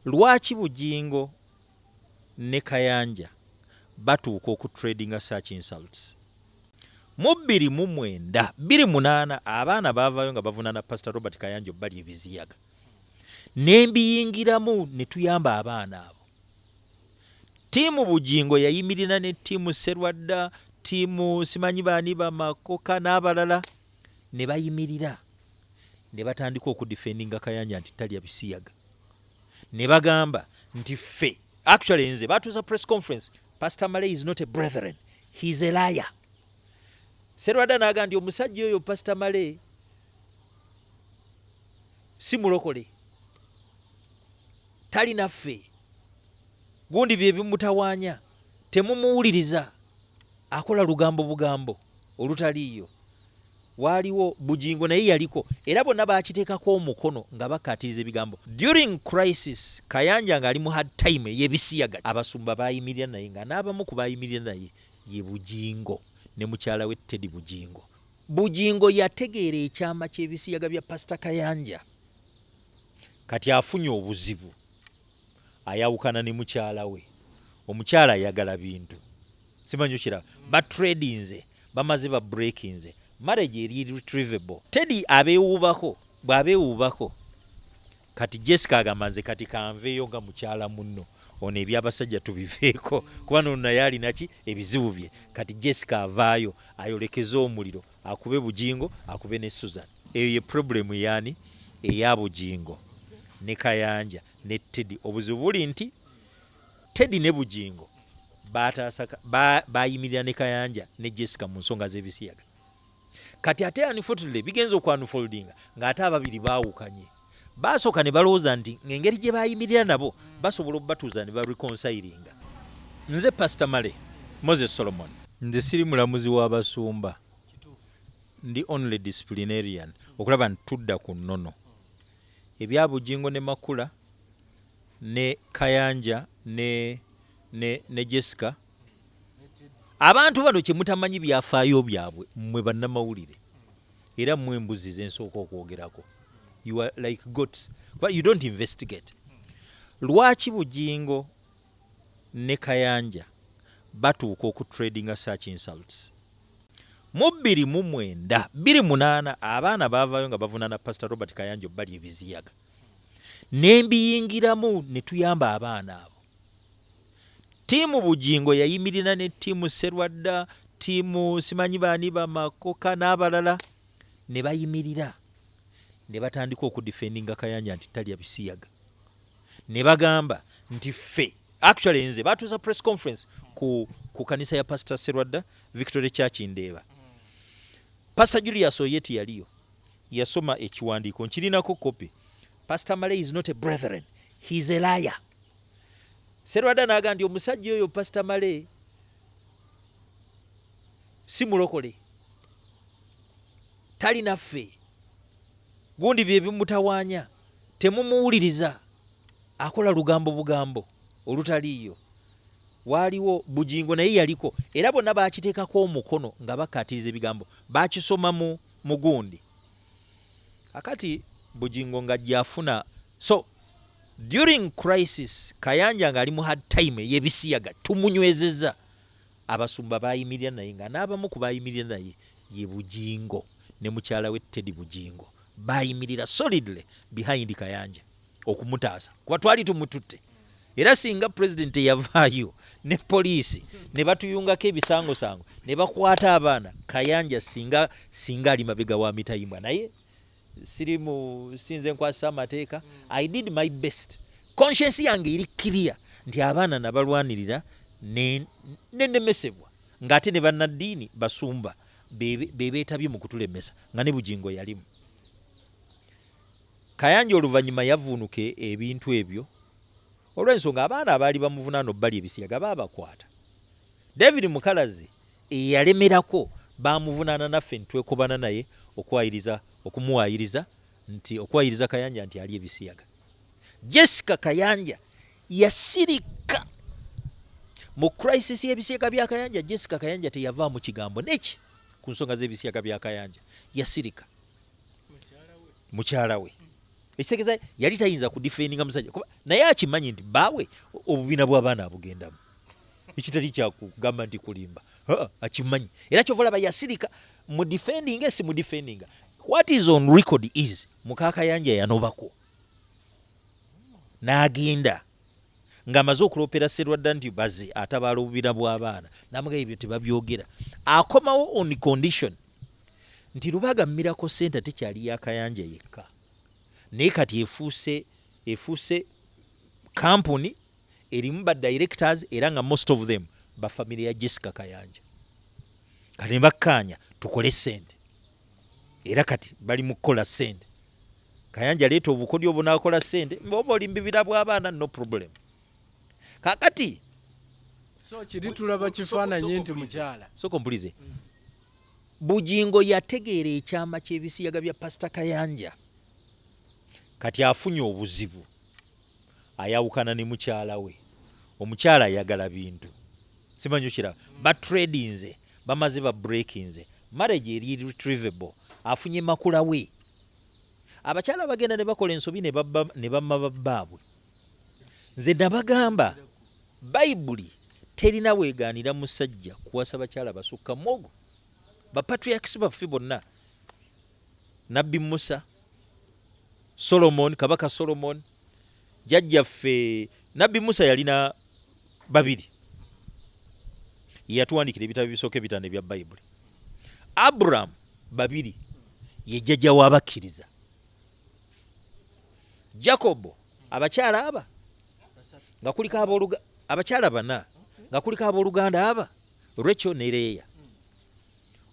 Lwaki Bugingo ne Kayanja batuuka okutradinga such insults? Mu 2009, 2008, abaana baavaayo nga bavunaana Pastor Robert Kayanja obbali ebiziyaga, ne mbiyingiramu ne tuyamba abaana abo. Team Bugingo yayimirira ne team Serwadda, team simanyi baani, bamakoka n'abalala, ne bayimirira ne batandika okudefendinga Kayanja nti talya bisiyaga, ne bagamba nti ffe, actually nze batuuza press conference, "Pastor Male is not a brethren, he is a liar." Serwadda n'agamba nti omusajja oyo Pastor Male si mulokole, tali naffe, gundi bye bimutawaanya, temumuwuliriza, akola lugambo bugambo olutaliiyo. Waaliwo Bugingo naye yaliko, era bonna bakiteekako omukono nga bakkaatiriza ebigambo. During crisis, Kayanja ng'ali mu hard time ey'ebisiyaga, abasumba bayimirira naye, nga n'abamu ku bayimirira naye ye Bugingo ne mukyala we Teddy Bugingo. Bugingo yategeera ekyama ky'ebisiyaga bya Pasita Kayanja. Kati afunye obuzibu, ayawukana ne mukyala we, omukyala ayagala bintu, simanyi okiraba, batradinze, bamaze ba breakinze, marriage eri irretrievable. Teddy abeewuubako, bw'abeewuubako, kati Jessica agamba, "Nze kati kanveeyo nga mukyala munno ono, ebyabasajja tubiveeko, kuba nono naye alinaki ebizibu bye." Kati Jessica avaayo ayolekeze omuliro, akube Bugingo, akube ne Susan. Eyo ye problem yaani eya Bugingo ne Kayanja ne Teddy. Obuzibu buli nti Teddy ne Bugingo bayimirira ne Kayanja ne Jessica mu nsonga z'ebisiyaga. Kati ate unfortunately bigenza okwanfoldinga ng'ate ababiri baawukanye. Basooka ne balowooza nti engeri gye bayimirira nabo basobola okubatuuza ne bareconcilinga. Nze Pastor Male Moses Solomon, nze siri mulamuzi w'abasumba, ndi only disciplinarian okulaba nti tudda ku nnono. Ebya Bugingo ne Makula ne Kayanja ne Jessica, abantu bano kyemutamanyi byafaayo byabwe, mmwe bannamawulire, era mmwe embuzi zensooka okwogerako. You are like goats, but you don't investigate. Lwaki Bugingo ne Kayanja batuuka okutradinga such insults? Mu 2009, 2008, abaana baavaayo nga bavunaana Pastor Robert Kayanja obbali ebiziyaga, ne mbiyingiramu ne tuyamba abaana abo. Team Bugingo yayimirira ne team Serwadda, team simanyi baani, bamakoka n'abalala, ne bayimirira ne batandika okudefendinga Kayanja nti talya bisiyaga, ne bagamba nti ffe, actually nze batuuza press conference ku kanisa ya Pastor Serwadda, Victory Church Ndeeba. Pastor Julius Oyeti yaliyo, yasoma ekiwandiiko, nkirinako kopi, "Pastor Male is not a brethren, he is a liar." Serwadda n'agamba nti omusajja oyo Pastor Male si mulokole, tali naffe, gundi bye bimutawaanya, temumuwuliriza, akola lugambo bugambo olutaliiyo. Waaliwo Bugingo naye yaliko, era bonna bakiteekako omukono nga bakkaatiriza ebigambo, bakisoma mu mugundi. Akati Bugingo nga gyafuna. So during crisis, Kayanja ng'ali mu hard time ey'ebisiyaga, tumunywezezza, abasumba bayimirira naye, nga n'abamu ku bayimirira naye ye Bugingo ne mukyala we Teddy Bugingo. Bayimirira solidly behind Kayanja okumutaasa, kuba twali tumututte. Era singa pulezidenti yavaayo ne poliisi ne batuyungako ebisangosango ne bakwata abaana, Kayanja singa ali mabega wa mitayimbwa. Naye siri mu sinze nkwasa amateeka. I did my best. Conscience yange eri clear nti abaana nabalwanirira nenemesebwa, ng'ate ne bannaddiini basumba be beetabye mu kutulemesa, nga ne Bugingo yalimu. Kayanja oluvannyuma yavuunuka ebintu ebyo olw'ensonga abaana abaali bamuvunaana obbali ebisiyaga baabakwata. David Mukalazi eyalemerako bamuvunaana, naffe ntwekobana naye okwayiriza, okumuwaayiriza nti okwayiriza Kayanja nti ali ebisiyaga. Jessica Kayanja yasirika mu crisis y'ebisiyaga bya Kayanja. Jessica Kayanja teyavaamu kigambo neki ku nsonga z'ebisiyaga bya Kayanja, yasirika. Mukyala we. Ekitegeeza yali tayinza kudefendinga musajja kuba naye akimanyi nti baawe obubina bw'abaana abugendamu, ekitali kyakugamba nti kulimba. Aa, akimanyi, era kyova olaba yasirika. Mu defending, si mu defending, what is on record is mukakayanja yanobako n'agenda ng'amaze okuloopera Serwadda nti baze atabaala obubina bw'abaana, namugamba ebyo tebabyogera. Akomawo on condition nti Lubaga Miracle Center tekyali yakayanja yekka, naye kati efuuse kampuni erimu ba directors, era nga most of them ba family ya Jessica Kayanja. Kati ne bakkaanya tukole sente, era kati bali mu kukola sente. Kayanja leeta obukodyo obunaakola sente, oba oli mbibira bw'abaana, no problem. Kakati So kiri tulaba kifaananyi nti mukyala. Sooka ompulize. Bugingo yategeera ekyama ky'ebisiyaga bya Pasita Kayanja. Kati afunye obuzibu, ayawukana ne mukyala we. Omukyala ayagala bintu, simanyi okiraba, batradinze, bamaze ba breakinze, marriage eri irretrievable. Afunye makula we. Abakyala bagenda ne bakola ensobi ne bamma babbaabwe. Nze nabagamba, Bayibuli terina weegaanira musajja kuwasa bakyala basukka mwogo. Bapatriarchs baffe bonna, Nabbi Musa, Solomon, Kabaka Solomon, jjajjaffe Nabbi Musa yalina babiri, yatuwandikira ebitabo ebisooka ebitaano ebya Bayibuli. Abraham babiri, ye jjajja w'abakkiriza. Jacobo abakyala aba nga kuliko abakyala bana, nga kuliko abooluganda aba Rachel ne Leya.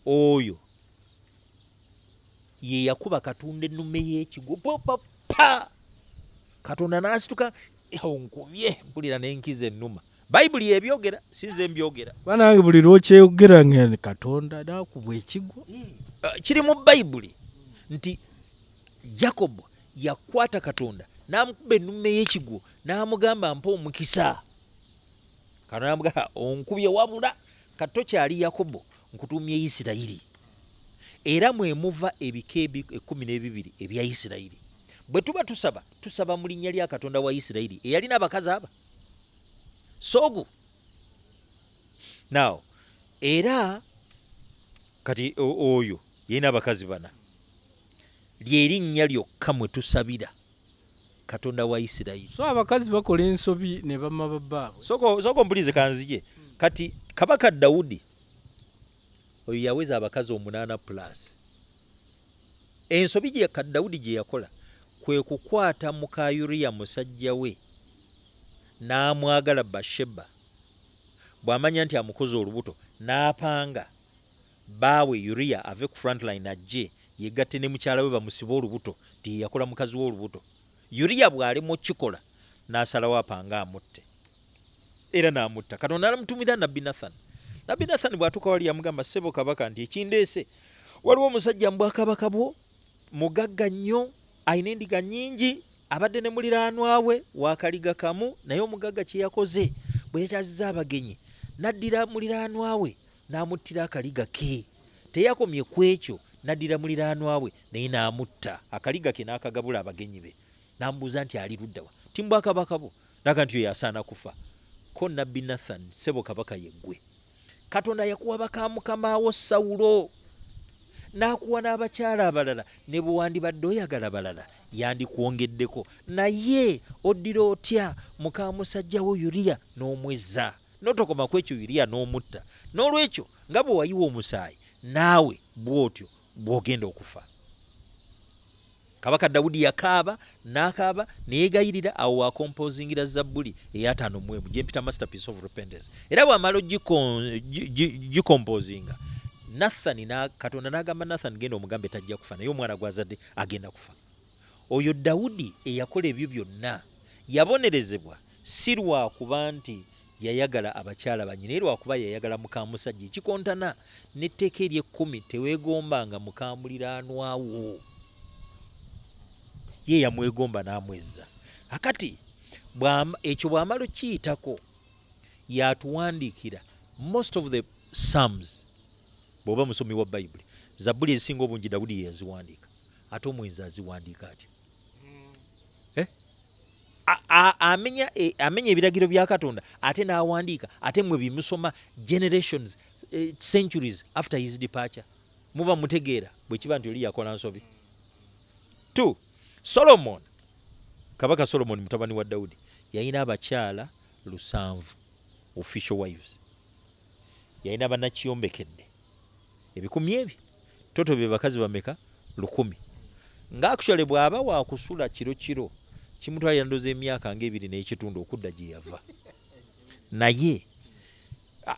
Oyo ye yakuba Katonda ennume y'ekigwo pa, Katonda n'asituka, onkubye mpulira n'enkiza ennuma. Bayibuli yebyogera, sinze mbyogera. Banange, buli lwokyogera nga Katonda nakubwa ekigwo. Kiri mu Bayibuli nti Jacob yakwata Katonda n'amukuba ennume y'ekigwo n'amugamba, "Mpa omukisa." Katonda n'amugamba, "Onkubye, wabula katokyali Yakobo, nkutuumye Isirayiri." Era mwe muva ebika 12 ebya Isirayiri. Bwe tuba tusaba, tusaba mu linnya lya Katonda wa Isirayiri eyalina abakazi aba sogu. Now era kati oyo yalina abakazi bana, lyerinnya lyokka mwe tusabira Katonda wa Isirayiri. So abakazi bakola ensobi ne bamma babbaabwe. Sooka ompulize, kanzije. Kati Kabaka Dawudi oyo yaweza abakazi omunaana plus. Ensobi gye Dawudi gye yakola kwe kukwata muka Yuriya musajja we n'amwagala, Basheba. Bw'amanya nti amukoze olubuto, n'apanga baawe Yuriya ave ku frontline ajje yegatte ne mukyala we, bamusibe olubuto nti ye yakola mukazi we olubuto. Yuriya bw'alema okukikola, n'asalawo apanga amutte, era n'amutta. Katonda n'amutumira Nabbi Nathan. Nabbi Nathan bw'atuuka wali, yamugamba, "Ssebo kabaka, nti ekindeese, waliwo omusajja mu bwakabaka bwo, mugagga nnyo, alina endiga nnyingi, abadde ne muliraanwa we wakaliga kamu. Naye omugagga kye yakoze, bwe yakyaziza abagenyi, n'addira muliraanwa we n'amuttira akaliga ke. Teyakomye ku ekyo, n'addira muliraanwa we naye n'amutta, akaliga ke n'akagabula abagenyi be." N'amubuuza nti, "Ali ludda wa?" Ti mu bwakabaka bwo. Naga nti, "Oyo asaana kufa." Ko Nabbi Nathan, "Ssebo kabaka, yeggwe Katonda yakuwa baka mukamaawo Sawulo, n'akuwa n'abakyala abalala. Ne bwe wandibadde oyagala balala, yandikwongeddeko. Naye oddira otya muka musajja wo Yuriya n'omwezza? N'otokoma ku ekyo, Yuriya n'omutta. N'olwekyo nga bwe wayiwa omusaayi, naawe bw'otyo bw'ogenda okufa." Kabaka Dawudi yakaaba n'akaaba neyeegayirira. Awo wakompozingira Zabbuli ey'ataano mu emu, gyempita masterpiece of repentance. Era bw'amala ogikompozinga, Nathani na, Katonda n'agamba Nathan, "Genda omugambe tajja kufa, naye omwana gw'azadde agenda kufa." Oyo Dawudi eyakola ebyo byonna yabonerezebwa, si lwakuba nti yayagala abakyala banyi, naye lwakuba yayagala mukamusajja, ekikontana n'etteeka ery'ekkumi, teweegombanga mukamuliraanwawo. Ye yamwegomba n'amwezza. Akati ekyo bw'amala okiyitako, yatuwandiikira most of the Psalms. Bw'oba musomi wa Bayibuli, Zabbuli ezisinga obungi Dawudi ye yaziwandiika. Ate omwenzi aziwandiika atya? Amenya ebiragiro bya Katonda, ate n'awandiika, ate mwe bimusoma generations, centuries after his departure. Muba mutegeera bwe kiba nti oli yakola nsobi. Two, Solomon, Kabaka Solomon mutabani wa Dawudi, yalina abakyala 7, official wives. Yalina bannakiyombekedde 1000 ebyo. Toto be bakazi bameka? 1000. Nga actually bw'aba wakusula kiro kiro kimutwalira ndooza emyaka ng'ebiri n'ekitundu okudda gye yava. Naye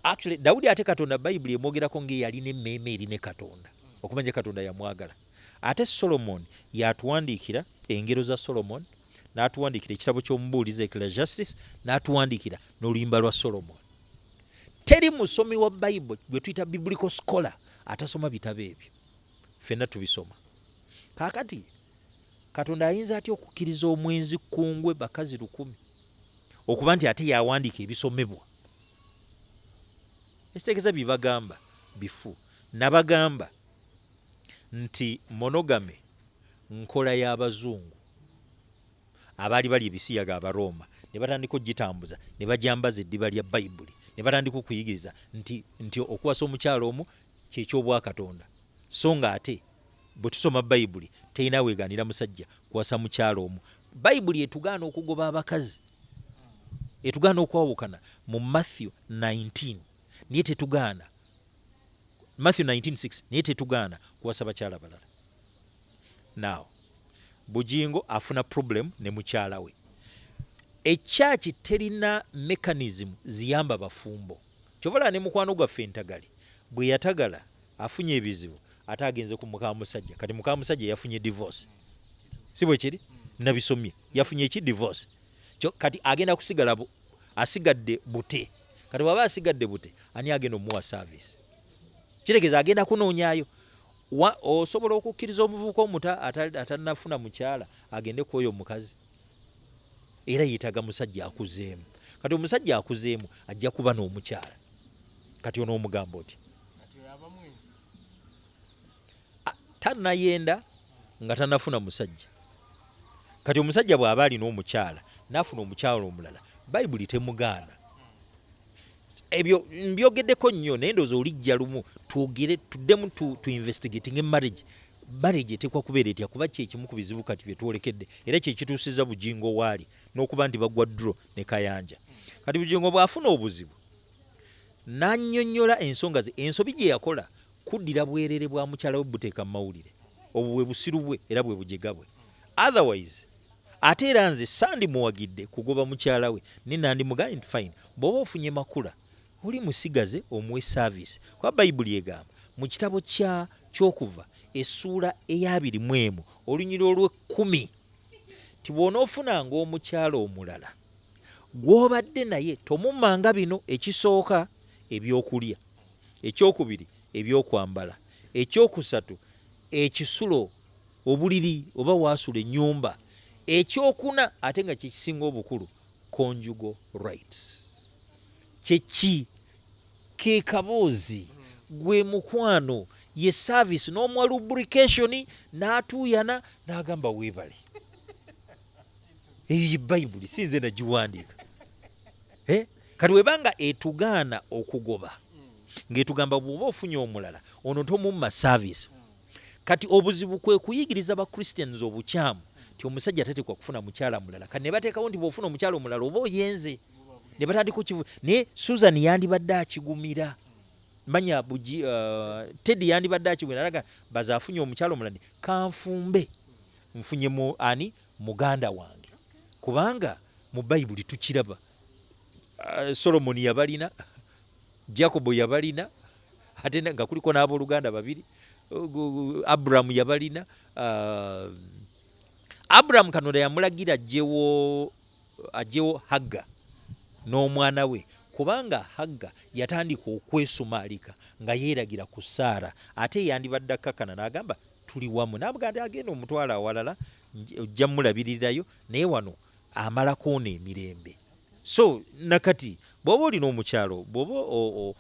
actually Dawudi, ate Katonda, Bayibuli emwogerako ng'eyalina emmeeme eri ne Katonda, okumanya Katonda yamwagala. Ate Solomon yatuwandiikira Engero za Solomon, n'atuwandiikira ekitabo ky'Omubuulizi, Ecclesiastes, n'atuwandiikira n'Oluyimba lwa Solomon. Teri musomi wa Bayibuli gwe tuyita biblical scholar atasoma bitabo ebyo, ffenna tubisoma. Kaakati Katonda ayinza atya okukkiriza omwenzi kungwe bakazi 1000 okuba nti ate yawandiika ebisomebwa? Ekitegeeza byebagamba bifu. Nabagamba nti monogamy nkola y'abazungu abaali bali ebisiyaga, Abarooma, ne batandika okugitambuza ne bajambaza eddiba lya Bayibuli, ne batandika okuyigiriza nti okuwasa omukyalo omu kyekyobwakatonda, so nga ate bwe tusoma Bayibuli terina weegaanira musajja kuwasa mukyalo omu. Bayibuli etugaana okugoba abakazi, etugaana okwawukana mu Matthew 19, naye tetugaana Matthew 19:6, naye tetugaana kuwasa bakyala balala. Now Bujingo afuna problem ne mukyala we. Ekyaki terina mechanism ziyamba bafumbo. Kyova ne mukwano gwaffe Entagali bwe yatagala afunye ebizibu, ate agenze ku muka musajja. Kati muka musajja yafunye divorce, si bwe kiri? Nabisomye, yafunye eki divorce. Kati agenda kusigala asigadde bute. Kati bw'aba asigadde bute, ani agenda omuwa service? Kitegeeza agenda kunoonyaayo. Osobola okukkiriza omuvubuka omuto atannafuna mukyala agende ku oyo omukazi? Era yeetaaga musajja akuzeemu. Kati omusajja akuzeemu ajja kuba n'omukyala. Kati onoomugamba oti tannayenda nga tannafuna musajja. Kati omusajja bw'aba alina omukyala n'afuna omukyala omulala, Bayibuli temugaana. Ebyo mbyogeddeko nnyo, naye ndowooza olijja lumu twogere, tuddemu tu investigating marriage. Marriage eteekwa kubeera etya? Kuba kyekimu ku bizibu kati bye twolekedde, era kyekituusiza Bujingo waali n'okuba nti bagwa draw ne Kayanja. Kati Bujingo bw'afuna obuzibu n'annyonnyola ensonga ze, ensobi gye yakola kuddira bwerere bwa mukyala we buteeka mu mawulire, obwo bwe busiru bwe era bwe bujega bwe. Otherwise ate era nze sandimuwagidde kugoba mukyala we, naye nandimugambye nti fine, bw'oba ofunye makula oli musigaze omuwe service, kuba Bayibuli egamba mu kitabo kya Kyokuva essuula eyabiri mu emu olunyiri olw'ekkumi ti bw'onoofunanga omukyala omulala gw'obadde naye tomummanga bino: ekisooka ebyokulya, ekyokubiri ebyokwambala, ekyokusatu ekisulo, obuliri oba waasula ennyumba, ekyokuna ate nga kyekisinga obukulu, conjugal rights. Kyeki? Ke kaboozi, gwe mukwano, ye service, n'omuwa lubrication n'atuuyana n'agamba weebale. Eyo ye Bayibuli, si nze nagiwandiika. Eh? Kati webanga etugaana okugoba, ng'etugamba bw'oba ofunye omulala ono tomumma service. Kati obuzibu kwe kuyigiriza ba Christians obukyamu nti omusajja tateekwa kufuna mukyala mulala. Kati ne bateekawo nti bw'ofuna omukyala omulala oba oyenze, ne batandika okivu. Naye Susan yandibadde akigumira, manya bugi, Teddy yandibadde akigumira, alaga baze afunye omukyala omulala, kanfumbe nfunye mu ani muganda wange, kubanga mu Bayibuli tukiraba. Solomoni yabalina, Jacobo yabalina, ate nga kuliko n'abooluganda babiri. Aburamu yabalina. Aburamu Katonda yamulagira ajjewo Hagga n'omwana we, kubanga Hagga yatandika okwesumaalika nga yeeragira ku Saara, ate yandibadde akkakkana n'agamba tuli wamu, n'amugamba nti agenda omutwalo awalala ojja mmulabirirayo, naye wano amalako ono emirembe. So nakati bw'oba olina omukyalo, bw'oba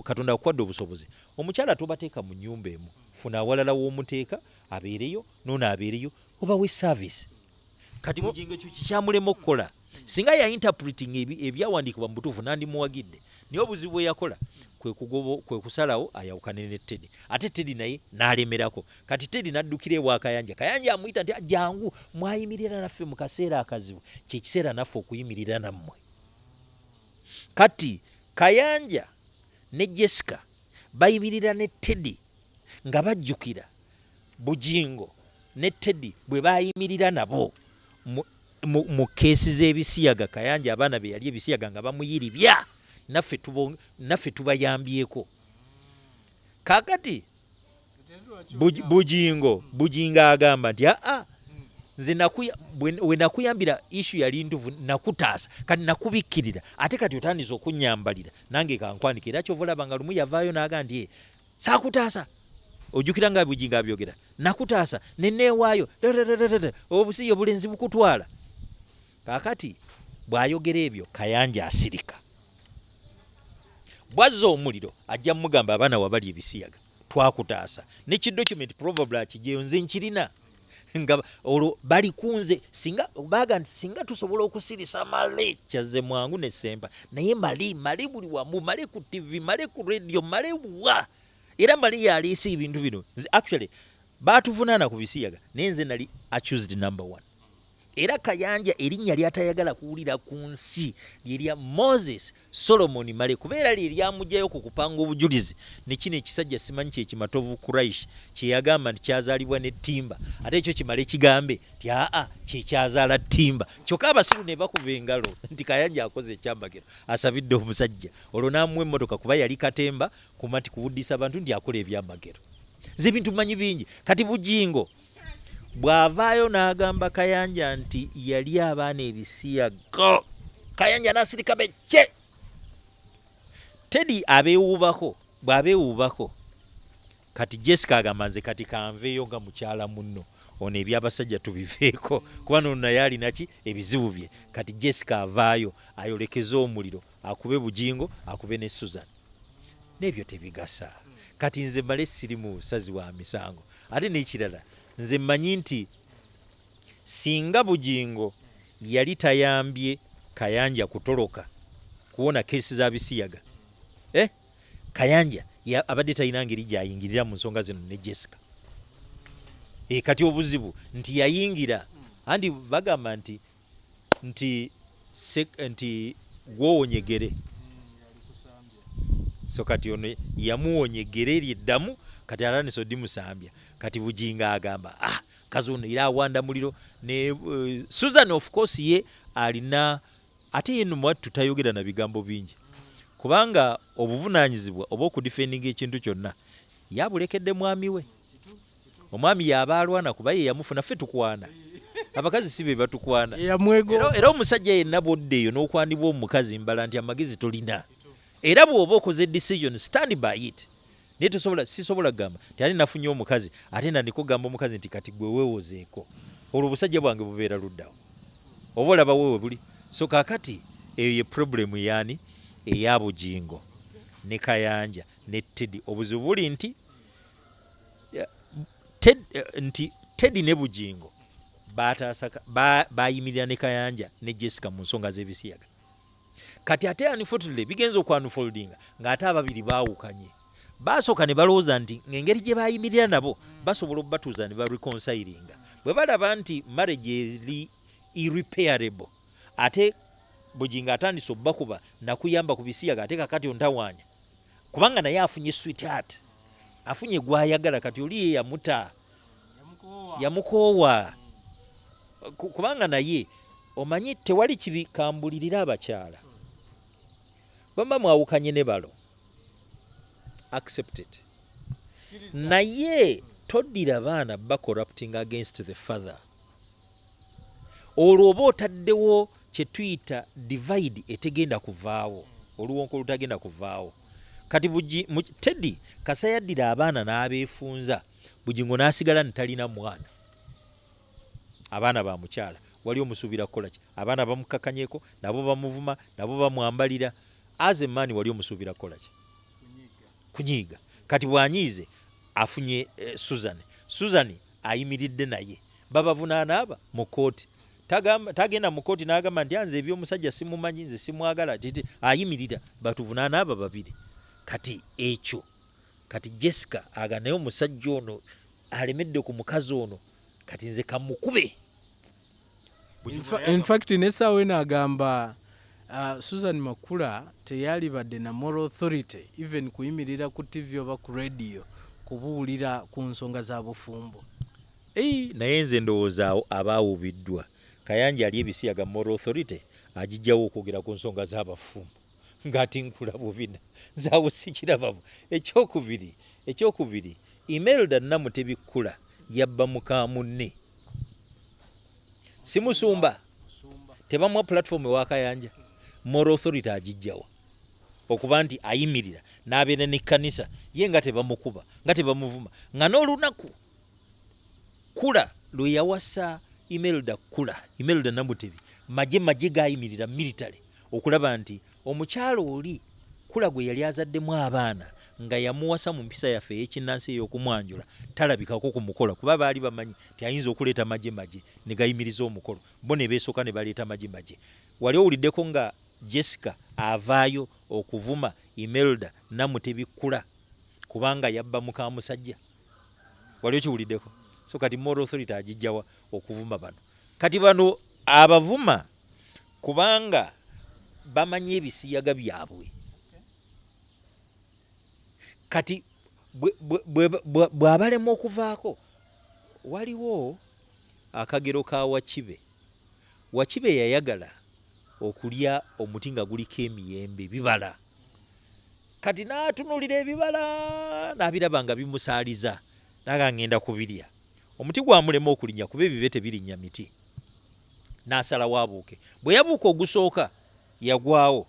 Katonda akuwadde obusobozi, omukyala tobateeka mu nnyumba emu, funa awalala w'omuteeka abeereyo n'ono abeereyo, obawe service. Kati Bugingo ekyo kikyamulema okukola. Singa ya interpreting ebyawandiikibwa mu butuufu, nandimuwagidde, naye obuzibu bwe yakola kwe kusalawo ayawukane ne Teddy, ate Teddy naye n'alemerako. Kati Teddy n'addukira ewa Kayanja. Kayanja amuyita nti, "Jangu, mwayimirira naffe mu kaseera akazibu, kyekiseera naffe okuyimirira nammwe." Kati Kayanja ne Jessica bayimirira ne Teddy nga bajjukira Bugingo ne Teddy bwe bayimirira nabo mu case z'ebisiyaga. Kayanja abaana be yali ebisiyaga nga bamuyiribya, naffe tubayambyeko. Kakati Bugingo agamba nti, "Aa, nze we nakuyambira issue yali ntufu, nakutaasa, kati nakubikkirira, ate kati otandise okunyambalira, nange kankwanika." Era kyova olaba nga lumu yavaayo n'aga nti, "Saakutaasa." Ojjukira nga Bugingo abyogera, "Nakutaasa neneewaayo, obusiyo obulenzi bukutwala." Kaakati bw'ayogera ebyo, Kayanja asirika. Bwazza omuliro, ajja mugamba, "Abaana wabali ebisiyaga, twakutaasa." Ne kidocument probably akigyeyo, nze nkirina, nga olwo bali kunze. Singa baga nti singa tusobola okusirisa Male, kyazze mwangu ne Sempa, naye Male, Male buli wamu, Male ku TV, Male ku radio, Male wa, era Male yaleese ebintu bino. Actually batuvunaana ku bisiyaga, naye nze nali accused number one. Era Kayanja erinnya lyatayagala kuwulira ku nsi lyerya Moses Solomon Male, kubeera lye lyamugjayo ku kupanga obujulizi ne kino ekisajja simanyi kyekimatovu Kuraish kyeyagamba nti kyazaalibwa ne ttimba, ate ekyo kimale kigambe nti aa, kyekyazaala ttimba. Kyokka abasiru ne bakuba engalo nti Kayanja akoze ekyambagiro, asabidde omusajja, olwo n'amuwa emmotoka kuba yali katemba kumati kuwuddisa abantu nti akola ebyamagero. Nze ebintu manyi bingi. Kati Bugingo bw'avaayo n'agamba Kayanja nti yali abaana ebisiyaga, Kayanja n'asirika becce. Teddy abeewuubako, bw'abeewuubako, kati Jessica agamba, "Nze kati kanveeyo nga mukyala munno ono, ebyabasajja tubiveeko, kuba nono naye alinaki ebizibu bye." Kati Jessica avaayo ayolekeze omuliro, akube Bugingo, akube ne Susan, n'ebyo tebigasa. Kati nze male siri musazi wa misango. Ate n'ekirala, nze mmanyi nti singa Bugingo yali tayambye Kayanja kutoloka kuwona case za bisiyaga, eh? Kayanja abadde talina ngeri gyayingirira mu nsonga zino ne Jessica. Kati obuzibu nti yayingira, anti bagamba nti gwowonyegere. So kati ono yamuwonyegere eryo eddamu, kati atandise odimusambya. Kati Bugingo agamba, "Ah, kazi ono era awanda muliro." Ne Susan, of course, ye alina, ate ye nno mwattu tayogera na bigambo bingi, kubanga obuvunaanyizibwa oba okudefendinga ekintu kyonna yabulekedde mwami we. Omwami yaba alwana kuba ye yamufuna. Ffe tukwana, abakazi si be batukwana. Era omusajja yenna bwodda eyo n'okwanibwa omukazi, mbala nti amagezi tolina. Era bw'oba okoze decision, stand by it. Naye tosobola, sisobola kugamba nti ate nafunye omukazi, ate nandika okugamba omukazi nti kati gwe weewozeeko. Olwo obusajja bwange bubeera luddawo, oba olaba wewe buli. So kakati eyo ye problem yaani eya Bugingo ne Kayanja ne Teddy. Obuzibu buli nti nti Teddy ne Bugingo bayimirira ne Kayanja ne Jessica mu nsonga z'ebisiyaga. Kati ate unfortunately bigenza okwanfoldinga ng'ate ababiri baawukanye. Baasooka ne balowooza nti ng'engeri gye bayimirira nabo basobola okubatuuza ne bareconcilinga. Bwe balaba nti marriage eri irrepairable, ate Bugingo atandise obbakuba, nakuyamba ku bisiyaga, ate kakati ontawaanya, kubanga naye afunye sweetheart, afunye gwayagala. Kati oli ye yamuta, yamukoowa. Kubanga naye omanyi tewali kibi. Kambulirira abakyala, bamba mwawukanye ne balo, accept it, naye toddira baana ba corrupting against the father. Olwo oba otaddewo kye tuyita divide etegenda kuvaawo, oluwonko olutagenda kuvaawo. Kati Teddy kasa yaddira abaana n'abeefunza, Bugingo n'asigala ntalina mwana. Abaana ba mukyala wali omusuubira kukola ki? Abaana bamukakanyeko, nabo bamuvuma, nabo bamwambalira. As a man wali omusuubira kukola ki? Kunyiiga. Kati bw'anyiize afunye Susan. Susan ayimiridde naye, babavunaana aba mu kooti. Tagenda mu kooti n'agamba nti anze ebyomusajja simumanyi, nze simwagala. Titi ayimirira batuvunaana abo babiri. Kati ekyo, kati Jessica aga naye omusajja ono alemedde ku mukazi ono, kati nze kamukube. In fact, nesaawa eno agamba Susan Makula teyalibadde na moral authority even kuyimirira ku TV oba ku radio kubuulira ku nsonga za bufumbo. Ei, naye nze ndowooza awo abaawubiddwa. Kayanja ali ebisiyaga, moral authority agijjawo okwogera ku nsonga z'abafumbo ng'atinkula bubina? Nze awo sikirabamu. Ekyokubiri, Imelda Namutebi Kkula yabba muka munne, si musumba? Tebamuwa platform ewa Kayanja. Moral authority agijjawa okuba nti ayimirira n'abeera n'ekkanisa ye nga tebamukuba, nga tebamuvuma, nga n'olunaku Kula lwe yawasa Imelda Kula, Imelda Namutebi, maje gayimirira military okulaba nti omukyalo oli Kula gwe yali azaddemu abaana nga yamuwasa mu mpisa yaffe ey'ekinnansi ey'okumwanjula talabikako ku mukolo, kuba baali bamanyi nti ayinza okuleeta maje ne gayimiriza omukolo. Bo ne beesooka ne baleeta maje. Wali owuliddeko nga Jessica avaayo okuvuma Imelda Namutebi Kula kubanga yabba muka musajja? Wali okiwuliddeko? So kati moral authority agijjawa okuvuma bano? Kati bano abavuma kubanga bamanyi ebisiyaga byabwe. Kati bw'abalema okuvaako, waliwo akagero ka Wakibe. Wakibe yayagala okulya omuti nga guliko emiyembe, bibala. Kati n'atunulira ebibala n'abiraba nga bimusaaliza, naga ngenda kubirya. Omuti gwamulema okulinnya kuba ebibe tebirinnya miti. N'asalawo abuuke. Bwe yabuuka ogusooka yagwawo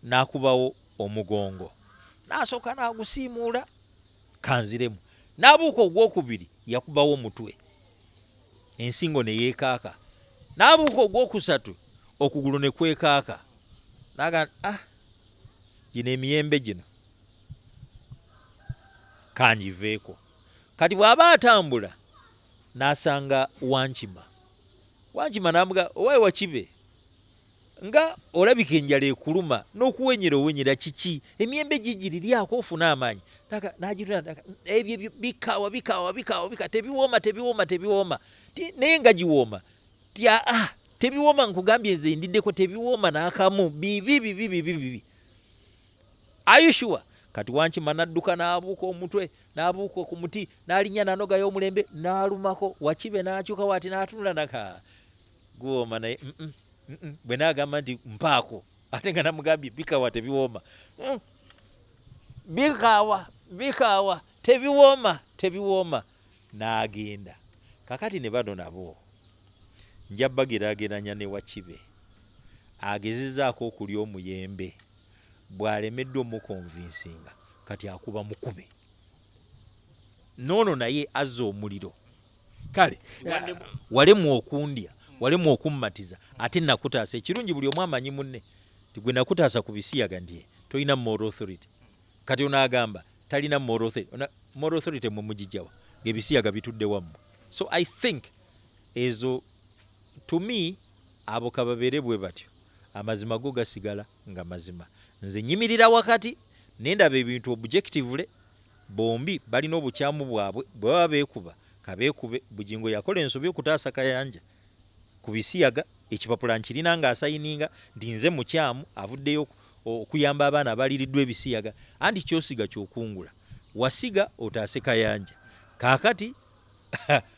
n'akubawo omugongo, n'asooka n'agusiimuula kanziremu. N'abuuka ogwokubiri, yakubawo omutwe, ensingo ne yeekaaka. N'abuuka ogwokusatu, okugulu ne kwekaaka. Naga ah, gino emiyembe gino kangiveeko. Kati bw'aba atambula n'asanga Wankima. Wankima n'amuga, "Owaye Wakibe, nga olabika enjala ekuluma n'okuwenyera owenyera, kiki? Emiyembe gigiriryako ofune amaanyi." N'agitula, "Ebyo bikaawa, bikaawa, bikaawa, bika, tebiwooma, tebiwooma, tebiwooma." Naye nga giwooma ti aa, "Tebiwooma, nkugambye, nze ndiddeko, tebiwooma n'akamu, bibi, bibi, bibi, bibi." "Are you sure?" Kati Wankima n'adduka n'abuuka omutwe, n'abuuka ku muti, n'alinnya, n'anogayo omulembe, n'alumako. Wakibe n'akyuka waati n'atunula naka guwooma naye Bwe naagamba nti mpaako, ate nga namugambye bikawa, tebiwooma. Bikaawa, bikaawa, tebiwooma, tebiwooma. N'agenda. Kakati ne bano nabo nja bageraageranya ne Wakibe agezezaako okulya omuyembe, bw'alemeddwa omuconvincinga, kati akuba mukube noono naye azza omuliro. Kale. Walemu okundya, walemu okummatiza, ate nakutaasa. Ekirungi buli omu amanyi munne ti gwe nakutaasa ku bisiyaga nti tolina moral authority. Kati ono agamba talina moral authority. Moral authority mwe mugijjawa ng'ebisiyaga bitudde wammwe? So I think ezo, to me, abo kababeere bwe batyo, amazima go gasigala nga mazima. Nze nyimirira wakati nendaba ebintu objectively. Bombi balina obukyamu bwabwe. Bwe baba beekuba, kabeekube. Bugingo yakola ensobi okutaasa Kayanja ku bisiyaga. Ekipapula nkirina ng'asigninga nti nze mukyamu avuddeyo okuyamba abaana abaliriddwa ebisiyaga. Anti kyosiga kyokungula. Wasiga otaase Kayanja, kaakati